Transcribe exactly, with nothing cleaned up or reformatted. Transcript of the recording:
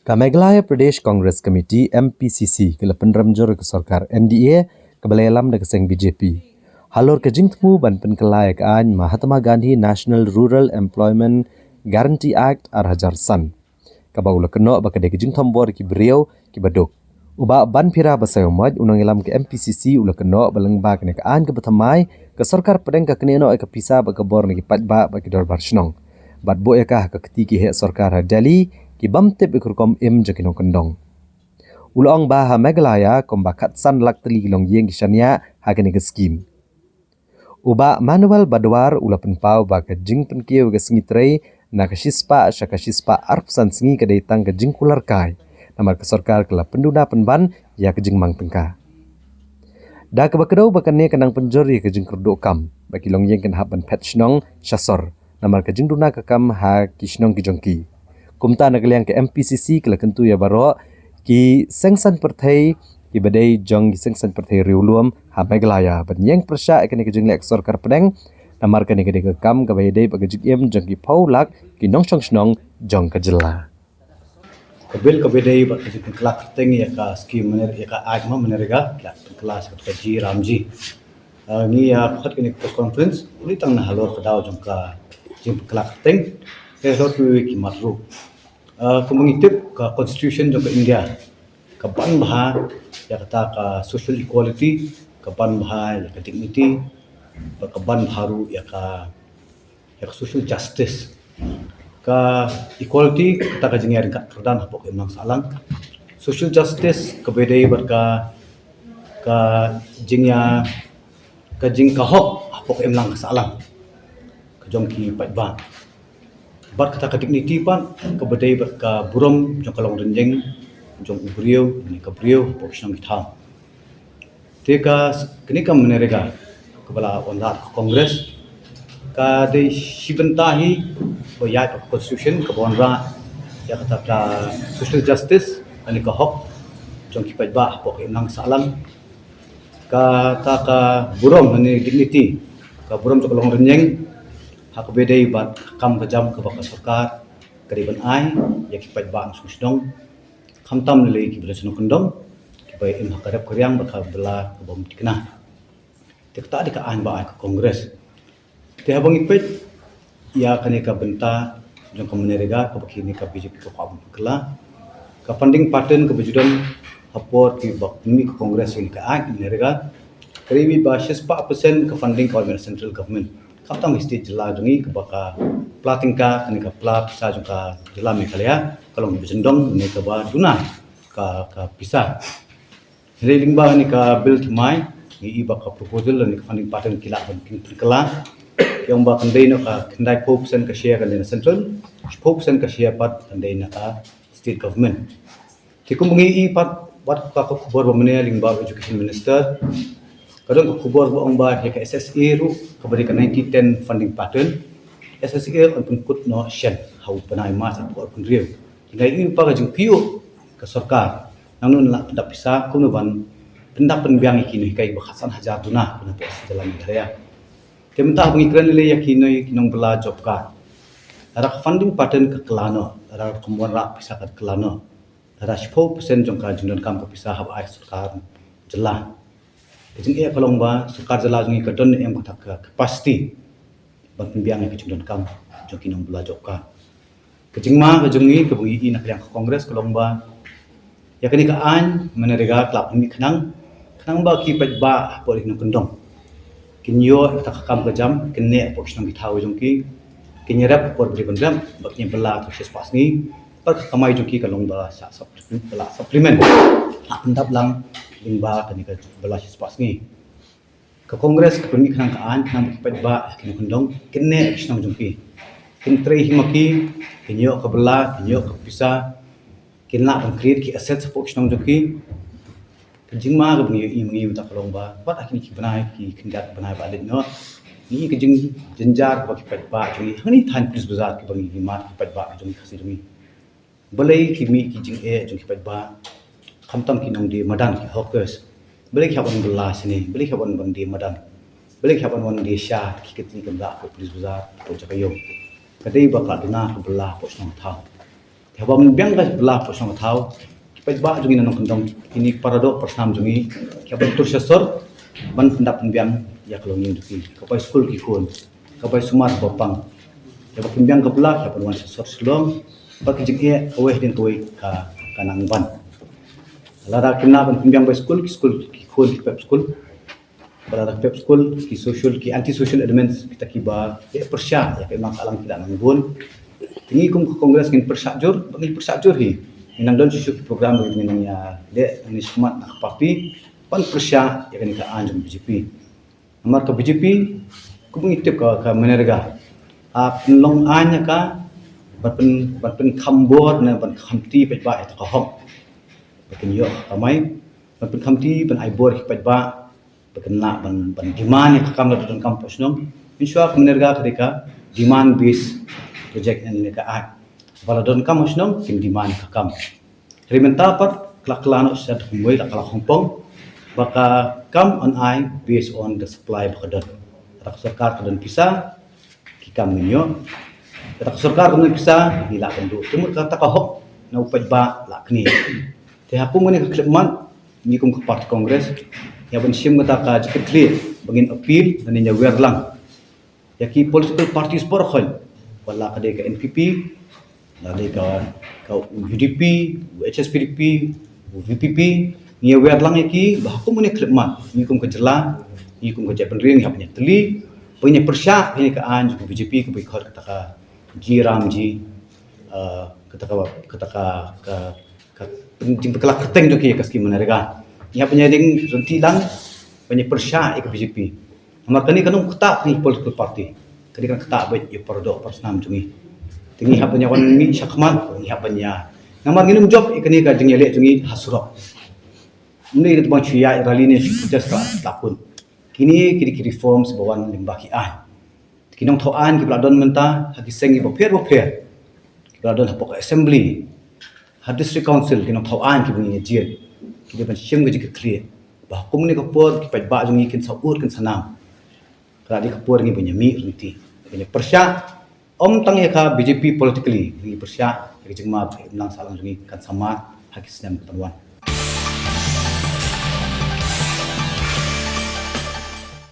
Ka Meghalaya Pradesh Congress Committee, M P C C, ka la pynrem jur ka sorkar N D A, kaba la ïalam da ka seng B J P, halor ka jingthmu ban pynkylla ïa ka aiñ Mahatma Gandhi National Rural Employment Guarantee Act ar hajar san, kaba u la kynnoh ba ka dei ka jingthombor ïa ki briew kiba duk. U Bah Banphira Basaiawmoit, u nongïalam ka M P C C, u la kynnoh ba lyngba kane ka aiñ kaba thymmai, ka sorkar pdeng ka knieh noh ïa ka pisa bad ka bor na ki paidbah bad ki dorbar shnong, bad buh ïa ka ha ka kti ki heh sorkar ha Delhi, ki bym tip ïa ka rukom im jong ki nongkyndong. U la ong ba ha Meghalaya kumba khatsan lak tylli ki longïing ki shaniah ha kane ka skim. U Bah Manuel Badwar u la pynpaw ba ka jingpynkiew ïa ka sngi trei na ka shispah sha ka shispah arphew san sngi ka dei tang ka jingkular kai, namar ka sorkar ka la pynduna pynban ïa ka jingmang tyngka. Da kaba kdew ba kane ka nang pynjur ïa ka jingkyrduh kam, ba ki longïing kin hap ban phet shnong sha sor, namar ka jingduna ka kam ha ki shnong ki jong ki. Kumta, na ka liang ka M P C C ka la kyntu ïa baroh ki seng saiñ pyrthei kiba dei jong ki seng saiñ pyrthei riewlum ha Meghalaya ban ïeng pyrshah ïa kane ka jingleh ka sorkar pdeng, namar kane ka dei ka kam kaba ïadei bad ka jingim jong ki phew lak ki nongshong shnong jong ka jylla. Ka bill kaba ïadei bad ka jingpynkylla kyrteng ïa ka skim MGNREGA, ïa ka aiñ MGNREGA, ka la pynkylla sha ka G RAM G. Ah, ngi ïa khot kane ka press conference ym dei tang na halor ka daw jong ka jingpynkylla kyrteng, te halor kiwei ki mat ruh. Ah, kumba ngi tip, ka constitution jong ka India ka ban bha ïa kata ka social equality, ka ban bha ïa ka dignity, bad ka ban bha ruh ïa ka, ïa ka social justice. Ka equality, kata ka jingïaryngkat kyrdan hapoh ka imlang sahlang. Social justice kaba ïadei bad ka, ka jingïa, ka jing, ka hok hapoh ka imlang ka sahlang ka jong ki paidbah. Bad kata ka dignity pat kaba dei bad ka burom jong ka longrynïeng jong u briew ne ka briew hapoh ki shnong ki thaw. Te ka, kane ka MGNREGA kaba la wanrah ka Congress, ka dei shi bynta hi ba ïaid bad ka constitution kaba wanrah ïa kata ka social justice, lane ka hok jong ki paidbah hapoh ka imlang sahlang. Kata ka burom lane dignity, ka burom jong ka longrynïeng, ha kaba ïadei bad ka kam ka jam kaba ka sorkar ka dei ban ai ïa ki paidbah nongshong shnong, khamtam lei kiba don shnong kyndong, kiba im ha ka rep ka riang bad ka bylla kaba ym thikna. Te kata dei ka aiñ ba ai ka Congress. Te haba ngi peit ïa kane ka bynta jong ka MGNREGA kaba kine ka B J P ka kwah ban pynkylla, ka funding pattern kaba ju don ha por kiba pynmih ka Congress ïa kane ka aiñ MGNREGA, ka dei ba shispah percent ka funding ka wan na central government. Khamtam ka state jylla jong ngi kaba ka pla tyngka, kane ka pla pisa jong ka jylla Meghalaya, ka long kaba jyndong ne kaba duna ka, ka pisa. Hynrei lyngba kane ka bill thymmai, ngi i ba ka proposal lane ka funding pattern ki lah ban pynkylla. Ki ong ba khyndai noh ka, khyndai phew percent ka share kan dei na central, shiphew percent ka share pat kan dei na ka state government. Te kumba ngi i pat, wat ka, ka khubor ba mynne lyngba u Education Minister, ka don ka khubor ba ong ba ïa ka S S A ruh kaba dei ka ninety ten funding pattern, S S A yn pynkut noh shen ha u bnai March arphew arphew hynriew. Te nga i pat ka jingkyrkieh ka sorkar, nangno ngi lah pyndap pisa, kumno ban pyndap pynbiang ïa kine ki ba khatsan hajar duna, kumno ba jylla Meghalaya. Te mynta haba ngi kren lei ïa kine ki nongbylla job card, lada ka funding pattern ka kylla noh, lada ka rukom wanrah pisa ka kylla noh, lada shiphew percent jong ka jingdonkam ka pisa hap ai sorkar jylla, ka jingeh ka long ba sorkar jylla jong ngi ka don ne em kata ka capacity ban pynbiang ïa ka jingdonkam jong ki nongbylla job card. Ka jingma ka jong ngi kaba ngi i na ka liang ka Congress ka long ba ïa kane ka aiñ MGNREGA ka la pynmih khnang, khnang ba ki paidbah hapoh ri nongkyndong kin ïoh ïa kata ka kam ka jam, kin neh hapoh ki shnong ki thaw jong ki, kin ïarep ha por ba dei ban rep, bad kin ïa bylla tang shispah sngi. Bad ka kamai jong ki ka long ba la shah sup-, ba la supplement, la pyndap lang lyngba kane ka bylla shispah sngi. Ka Congress ka pynmih khnang ka aiñ khnang ba ki paidbah ki nongkyndong kin neh ha ki shnong jong ki, kin trei hi ma ki, kin ïoh ka bylla, kin ïoh ka pisa, kin lah ban create ki assets hapoh ki shnong jong ki. Ka jingma kaba ngi ïohi ma ngi mynta ka long ba wat ha kine ki bnai, ki khyndiat bnai ba leit noh, ngi i ka jingjynjar kaba ki paidbah jong ngi hangne thaiñ Police Bazar, kiba ngi, ngi mad ki paidbah jong ngi, Khasi jong ngi. Balei ki mih ki jingeh jong ki paidbah, khamtam ki nongdie madan, ki hawkers. Balei ki hap ban bylla shane, balei ki hap ban, ban die madan, balei ki hap ban wan die sha ki kynti kynrah hapoh Police Bazar, hapoh jaka ïew. Ka dei ba ka duna ka bylla hapoh shnong thaw. Te Haba pynbiang ka bylla pyrshang ka thaw, ki paidbah jong ngi na nongkyndong, kine para doh para snam jong ngi, ki hap ban tur sha sor ban pyndap pynbiang ïa ka longïing jong ki. Ka bai skul ki khun, ka bai sumar ba pang. Haba pynbiang ka bylla, ki hap ban wan sha sor Shillong, ba ki jingeh kawei hadien kawei ka ka nang ban. Lada kim lah ban pynbiang bai skul, ki skul ki khun ki pep skul. Ba lada pep skul, ki social, ki anti social elements, kita kiba ïa pyrshah ïa ka imlang sahlang ki la nang bun. Te ngi kum ka Congress ngin pyrshah jur, ba ngi pyrshah jur hi. Ngi nang don shuh shuh ki program ba ngi nang ïa leh, ngi shmat na ka party ban pyrshah ïa kane ka aiñ jong B J P. Namar ka B J P, kum ngi tip ka, ka MGNREGA, a pynlong aiñ ïa ka ban pyn, ban pynkham bor ne ban khamti paidbah ïa ka hok. Ba kin ïoh kamai, ban pynkhamti, ban ai bor ïa ki paidbah, ba kin lah ban, ban demand ïa ka kam lada donkam ha shnong. Mynshuwa ka MGNREGA ka dei ka demand based project, ne ka aiñ. Ba lada donkam ha shnong, kin demand ïa ka kam. Hynrei mynta pat ka la kylla noh sha kumwei, la kylla khongpong, ba ka kam yn ai based on the supply ba ka don. Lada ka sorkar ka don pisa, ki kam ngin ïoh. Lada ka sorkar kam don pisa, ngi lah ban duh. Te mut kata ka hok na u paidbah la knieh. Te ha kum kane ka khyllipmat, ngi kum ka party Congress, ngi hap ban shim kata ka jingkitkhlieh ba ngin appeal, ba ngin ïawer lang ïa ki political parties baroh khoit, wat la ka dei ka N P P, la dei ka, ka U D P, U H S P D P, U V P P, ngi ïawer lang ïa ki, ba ha kum kane ka khyllipmat, ngi kum ka jylla, ngi kum ka jaitbynriew, ngi hap ban ïatylli, ba ngin pyrshah ïa ka aiñ jong ka B J P, kaba khot kata ka G RAM G, eh, kata ka, kata ka, ka, ka jingpynkylla kyrteng jong ki ïa ka skim MGNREGA. Ngi hap ban ïa ring ryntih lang, ban ïa pyrshah ïa ka B J P. Namar kane kam long ktah ïa ki political party. Kane ka ktah beit ïa para doh para snam jong ngi. Te ngi hap ban ïa wan mih shakhmat, ngi hap ban ïa. Namar ngin ym jop ïa kane ka jingïaleh jong ngi ha surok. Ym dei tang ban shu ïaid rally ne shu protest ka la pun. Kine ki dei ki reforms ba wan lyngba ki aiñ. Ki nongthaw aiñ kiba la don mynta ha ki seng kiba pher ba pher, kiba la don hapoh ka assembly, ha district council, ki nongthaw aiñ kiba ngi ïa jied, ki dei ban shim ka jingkitkhlieh ba ha kum kane ka por ki paidbah jong ngi kin sa ur kin sa nam. Ka la dei ka por ngi ban ïa mih ryntih, ban ïa pyrshah, ym tang ïa ka B J P politically, ngi pyrshah ïa ka jingma ba imlang sahlang jong ngi kan sa mad ha ki snem ban wan.